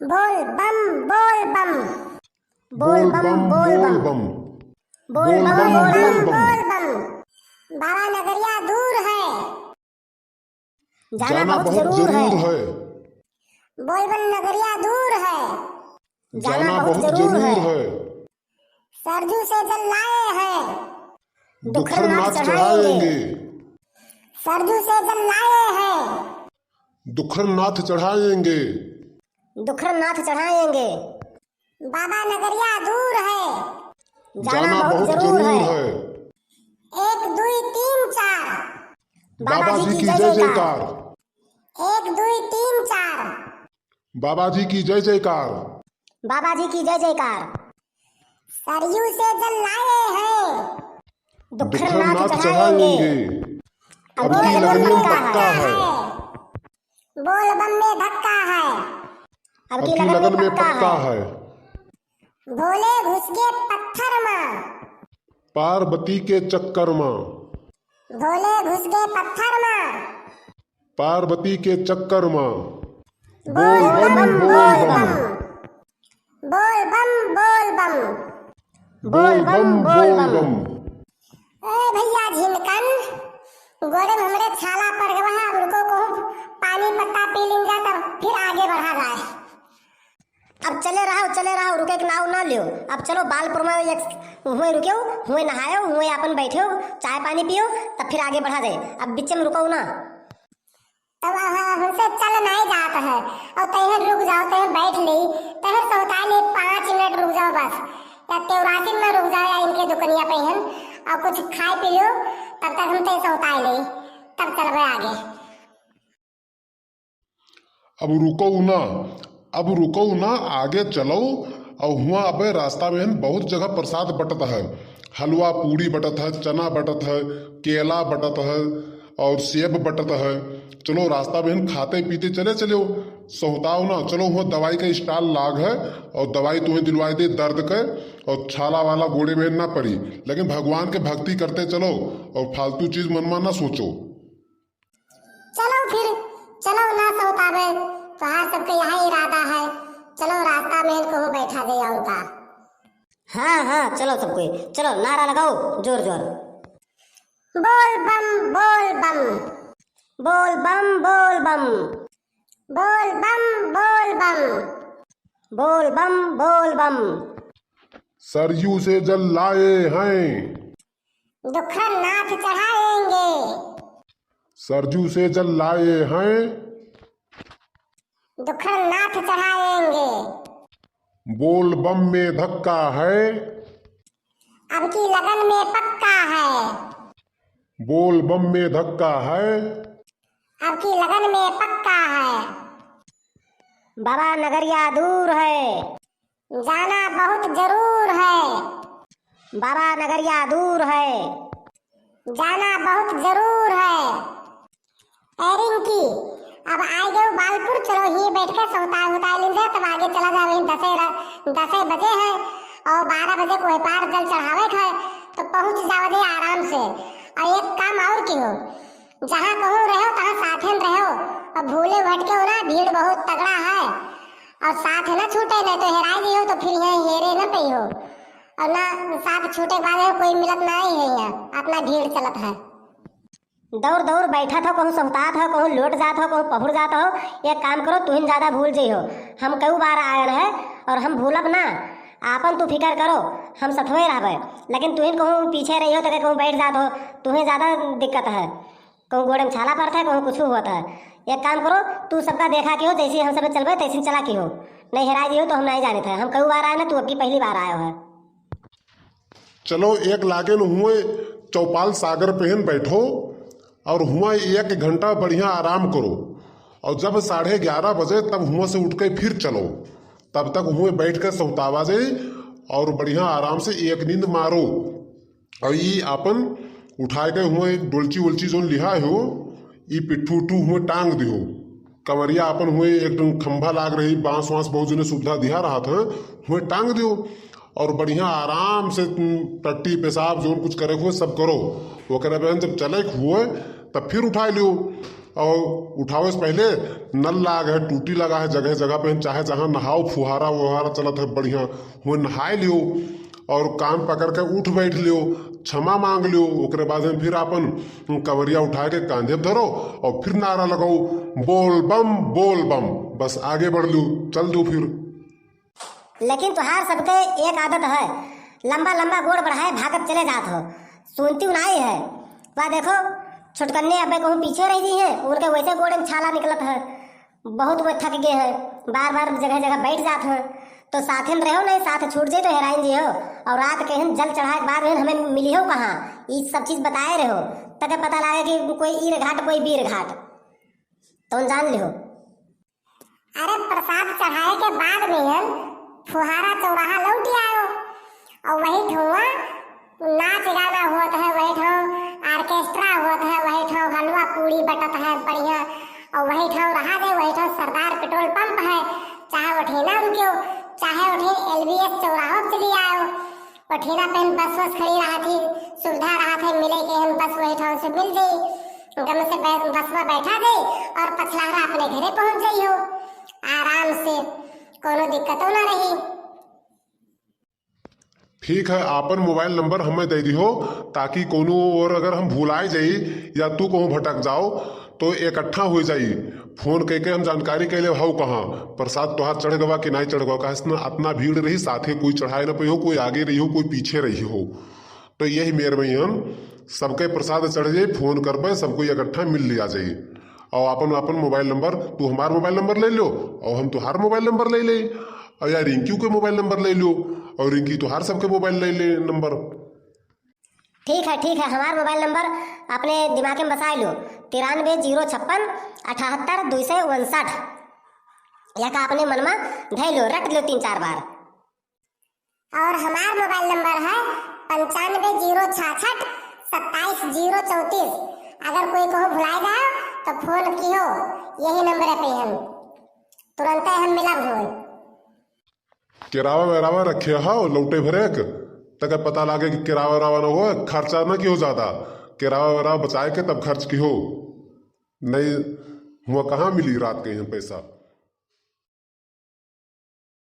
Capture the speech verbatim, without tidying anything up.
बोल बम, बोल बम। बोल बम, बोल बम। बोल बम, बोल बम। बाबा नगरिया दूर है। जाना बहुत जरूर है। बोल बम नगरिया दूर है। जाना बहुत जरूर है। सरजू से जल लाए हैं। दुखरनाथ चढ़ाएंगे। सरजू से जल लाए हैं। दुखरनाथ चढ़ाएंगे। दुखरनाथ चढ़ाएंगे। बाबा नगरिया दूर है। जाना बहुत जरूर है। एक, दुई, तीन, चार। बाबा जी की जय जयकार। एक, दुई, तीन, चार। बाबा जी की जय जयकार। बाबा जी की जय जयकार। सरयू से जल लाए हैं। दुखरनाथ चढ़ाएंगे। अब की लगन में पक्का है। बोल बम में धक्का है। अब की लगन में पक्का है। भोले घुस गए पत्थर मा। पार्वती के चक्कर मा। भोले घुस गए पत्थर मा। पार्वती के चक्कर मा। बोल बम, बोल बम। बोल बम, बोल बम। बोल बम, बोल बम। ए भैया झिनकन, गोड़े में हमरे छाला पड़ गवा है, अब रुको कहूँ पानी पत्ता पी लीन जा, तब फिर आगे बढ़ा जाए। अब चले रहो, चले रहो, रुके के नाव ना लियो। अब चलो बालपुर में एक हुए रुकेउ, हुए नहाएउ, हुए अपन बैठेउ, चाय पानी पियो, तब फिर आगे बढ़ा जाए। अब बीच में रुको ना। तब वहाँ हमसे चल नहीं जात है, और तैहर रुक जाओ, तैहर बैठ ली, तैहर सोहता ले पाँच मिनट रुक जाओ बस, या तेवरासिन में रुक जाओ, या इनके दुकनिया पे हन, और कुछ खाए पियो, तब तक हम तय सोहता ले, तब चलबे आगे। अब रुको ना, अब रुको ना, आगे चलो। और हुआ अबे रास्ता में हन बहुत जगह प्रसाद बटत है, हलवा पूड़ी बटत है, चना बटत है, केला बटत है और सेब बटत है। चलो रास्ता में हन खाते पीते चले चलो, सहुताओ ना। चलो हुआ दवाई का स्टॉल लाग है और दवाई तुम्हें दिलवाए दे दर्द के, और छाला वाला गोड़े में ना पड़ी। लेकिन भगवान के भक्ति करते चलो और फालतू चीज मन में ना सोचो। चलो फिर, चलो ना सौतावे, तोहार सबके यही इरादा है। चलो रास्ता में कहूँ बैठा जाए और का। हाँ, हाँ, चलो सब कोई, चलो नारा लगाओ जोर जोर। बोल बम, बोल बम। बोल बम, बोल बम। बोल बम, बोल बम। बोल बम, बोल बम। सरयू से जल लाए हैं। दुखरनाथ चढ़ाएंगे। सरजू से जल लाए हैं। दुखरनाथ चढ़ाएंगे। बोल बम में धक्का है। अब की लगन में पक्का है। बोल बम में धक्का है। अब की लगन में पक्का है। बाबा नगरिया दूर है। जाना बहुत जरूर है। बाबा नगरिया दूर है। जाना बहुत जरूर है। ए रिंकी, अब आए गए बालपुर, चलो ही बैठ के सोता होता लीन जाए, तब आगे चला जावे। दसे र-, दसे बजे है और बारह बजे कोई पार जल चढ़ावे के है, तो पहुँच जावे दे आराम से। और एक काम और किहो, जहाँ कहूँ रहो, तहाँ साथे में रहो, और भूले भटके हो ना, भीड़ बहुत तगड़ा है, और साथ ना छूटे, नहीं तो हेराई गई हो तो फिर यहाँ हेरे ना पई हो, और ना साथ छूटे के बाद यहाँ कोई मिलत ना ही है, यहाँ अपना भीड़ चलत है। दौड़ दौड़ बैठत हो, कहूँ सहुतात हो, कहूँ लोट जात हो, कहूँ पहुड़ जात हो। एक काम करो, तुहिन ज्यादा भूल जइहो। हम कई बार आयन है और हम भूलब ना। आपन तू फिकर करो, हम सथवे रहबे, लेकिन तुहिन कहूँ पीछे रही हो तो कहूँ बैठ जात हो, तुहें ज्यादा दिक्कत है। कहूँ गोड़े में छाला पड़त है, कहूँ कुछ होत है। एक काम करो, तू सबका देखा के हो, जैसे हम सब चलबे तैसे चला के हो, नहीं हेराई जइहो तो हम नहीं जानित है। हम कई बार आए ना, तू अबकी पहली बार आयो है। चलो एक लागे न हुए चौपाल सागर पे हन बैठो और हुआ एक घंटा बढ़िया आराम करो, और जब साढ़े ग्यारह बजे तब हुआ से उठ के फिर चलो। तब तक हुए बैठ के सौतावा जाए और बढ़िया आराम से एक नींद मारो। और ई आपन उठाए के हुए डोलची वोलची जोन लिहा हो, ई पिट्ठू उट्ठू हुए टांग दिहो। कमरिया आपन हुए एक ठन खंभा लाग रही, बांस वांस बहुत जने सुविधा दिहा रहत है, हुए टांग दियो और बढ़िया आराम से तुम टट्टी पेशाब जोन कुछ करे हुए सब करो। ओकरे बाद जब चले के हुए तब फिर उठा लियो। और उठावे से पहले नल लाग है, टूटी लगा है जगह जगह पे, चाहे जहाँ नहाओ, फुहारा वुहारा चलत है बढ़िया, हुए नहाए लियो और कान पकड़ के उठ बैठ लियो, क्षमा मांग लियो। ओकरे बाद में फिर आपन कवरिया उठा के कांधे पे धरो और फिर नारा लगाओ, "बोल बम, बोल बम।" बस आगे बढ़ लियो, चल दो फिर। लेकिन तुहार सबके एक आदत है, लंबा लंबा गोड़ बढ़ाए भागत चले जात हो, सुनती नाई है। वह देखो, छोटकन्ने अबे कहूँ पीछे रह गई है, उनके वैसे गोड़ में छाला निकलत है, बहुत वो थक गए हैं, बार बार जगह जगह बैठ जात हैं। तो साथे में रहो नहीं, साथ छूट जाए तो हेराइन जी हो। और रात के हन जल चढ़ाए के बाद हन हमें मिली हो कहाँ, ये सब चीज बताए रहो, तके पता लागे कि कोई ईर घाट कोई बीर घाट, तो जान लिहो। अरे, प्रसाद चढ़ाए के बाद में हम फुहारा चौराहा लौट आयो और वही ठौवा नाच गाना होत है, वही ठौ ऑर्केस्ट्रा होत है, वही ठौ हलवा पूड़ी बटत है बढ़िया, और वही ठौ रहा दे, वही ठौ सरदार पेट्रोल पंप है, चाहे उठे ना रुक्यो, चाहे उठे एलबीएस चौराहो पे चली आयो। पठेला पे बस वस खड़ी रहत ही, सुविधा रहत है, मिले के हम बस वही ठाव से मिल जाई, गम से बै-, बस में बैठा जाई और पछलहरा अपने घरे पहुंच जाई हो आराम से, कोनो दिक्कतो ना रही। ठीक है, आपन मोबाइल नंबर हमें दे दिहो, ताकि कोनो और अगर हम भुलाए जाई या तू कहूँ भटक जाओ, तो इकट्ठा हो जाई। फोन कइके हम जानकारी कैले, "हौ कहाँ? प्रसाद तोहार चढ़ गवा कि नाई चढ़ गवा?" काहे से ना, अतना भीड़ रही, साथे कोई चढ़ाए ना पइहो, कोई आगे रही हो, कोई पीछे रही हो। तो यही मेर में हम सबके प्रसाद चढ़ जाई, फोन करबे, सब कोई इकट्ठा मिल लिया जाई। और आपन, आपन मोबाइल नंबर, तू हमार मोबाइल नंबर ले लो और हम तुहार मोबाइल नंबर ले ले, और या रिंकी के मोबाइल नंबर ले लो और रिंकी तुहार सबके मोबाइल ले ले नंबर। ठीक है, ठीक है, हमार मोबाइल नंबर अपने दिमाग में बसाए लो, तिरानबे जीरो छप्पन अठहत्तर दुई सौ उनसठ। यह का अपने मन में धै लो, रट लो तीन चार बार। और हमार मोबाइल नंबर है पंचानबे जीरो छाछठ सत्ताईस जीरो चौंतीस। अगर कोई कहूँ भुलाए गया तो फोन किहो, यही नंबर पे हम तुरंत हम मिलब हुए। केरावा वेरावा रखे हो लौटे भरेक, तक पता लागे कि केरावा वेरावा न हो, खर्चा न किहो ज्यादा। केरावा वेरावा बचाए के तब खर्च किहो, नहीं हुआ कहाँ मिली रात के यहाँ पैसा।